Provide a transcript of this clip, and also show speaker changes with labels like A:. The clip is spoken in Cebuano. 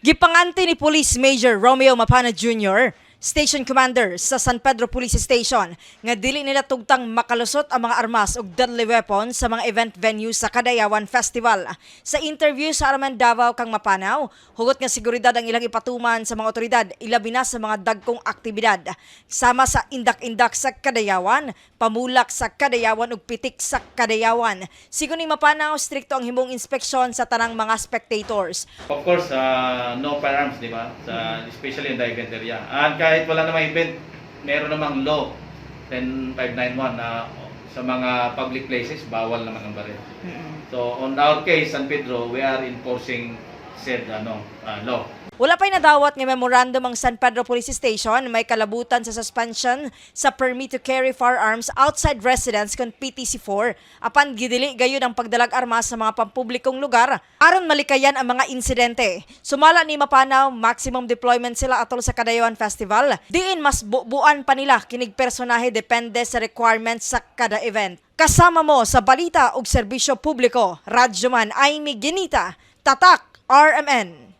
A: Gipanganti ni Police Major Romeo Mapana Jr., Station Commander sa San Pedro Police Station, nga dili nila tugtang makalusot ang mga armas ug deadly weapons sa mga event venues sa Kadayawan Festival. Sa interview sa RMN Davao kang Mapanaw, hugot nga seguridad ang ilang ipatuman sa mga otoridad, ilabi na sa mga dagkong aktibidad. Sama sa indak-indak sa Kadayawan, pamulak sa Kadayawan ug pitik sa Kadayawan. Sigon ni Mapanaw, strikto ang himong inspeksyon sa tanang mga spectators.
B: Of course, no firearms, di ba? Especially in the event area. And kahit wala namang event, meron namang law 10591 na sa mga public places, bawal naman ang baril. So, on our case, San Pedro, we are enforcing said law.
A: Wala pa'y nadawat nga memorandum ang San Pedro Police Station may kalabutan sa suspension sa permit to carry firearms outside residence kon PTC 4. Apan gidili gayud ang pagdalag armas sa mga pampublikong lugar aron malikayan ang mga insidente. Sumala ni Mapanaw, maximum deployment sila atol sa Kadayawan Festival. Diin mas bubuan pa nila kinig personahe depende sa requirements sa kada event. Kasama mo sa balita ug serbisyo publiko, Radyoman Amy Ginita, Tatak RMN.